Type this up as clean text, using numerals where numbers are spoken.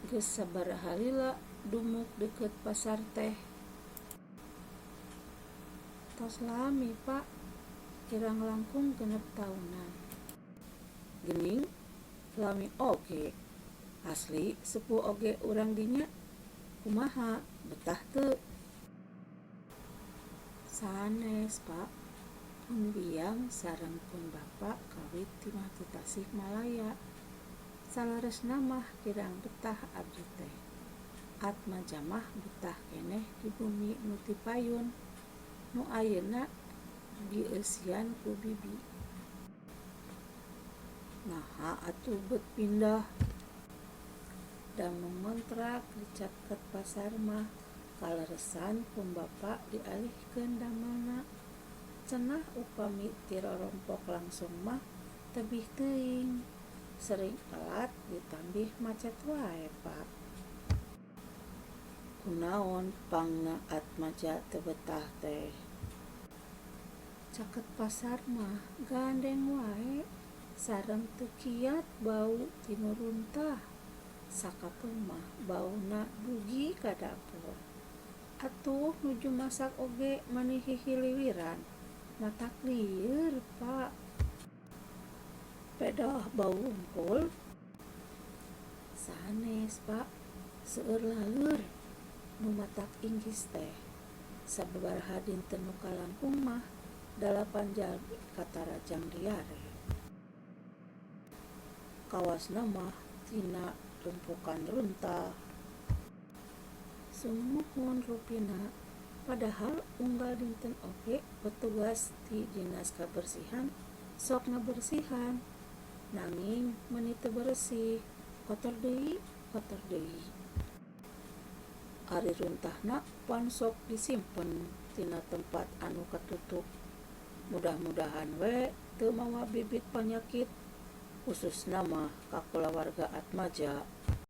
Geus sabaraha lila dumuk deukeut pasar teh? Tos lami, Pak, kirang langkung 6 taunan. Geuning, lami oge. Asli sepuh oge urang dinya? Kumaha, betah teu? Sanes, Pak. Pun biang sareng pun bapa kawit ti Tasikmalaya. Saleresna mah kirang betah abdi teh. Atmaja mah betah keneh di bumi nu ti payun, nu ayeuna dieusian ku bibi. Naha atuh bet pindah? Da nu ngontrak di caket pasar mah kaleresan pun bapa dialihkeun damelna. Cenah upami ti rorompok langsung mah tebih teuing, sering telat ditambih macet wae, Pak. Kunaon pangna Atmaja teu betah teh? Caket pasar mah gandeng wae sareng teu kiat bau ti nu runtah. Sakapeung mah bauna dugi ka dapur. Atuh nuju masak oge mani hihiliwiran, matak lieur, Pak. Pedah bau wungkul? Sanes, Pak, seueur laleur nu matak inggis teh. Sababaraha dinten nu kalangkung mah dalapan jalmi katarajang diare. Kawasna mah tina tumpukan runtah. Sumuhun rupina, padahal unggal dinten oge petugas ti Dinas Kabersihan sok ngabersihan. Nanging meuni teu beresih, kotor deui, kotor deui. Ari runtahna pan sok disimpen dina tempat anu katutup. Mudah-mudahan we teu mawa bibit panyakit, hususna mah ka kulawarga Atmaja.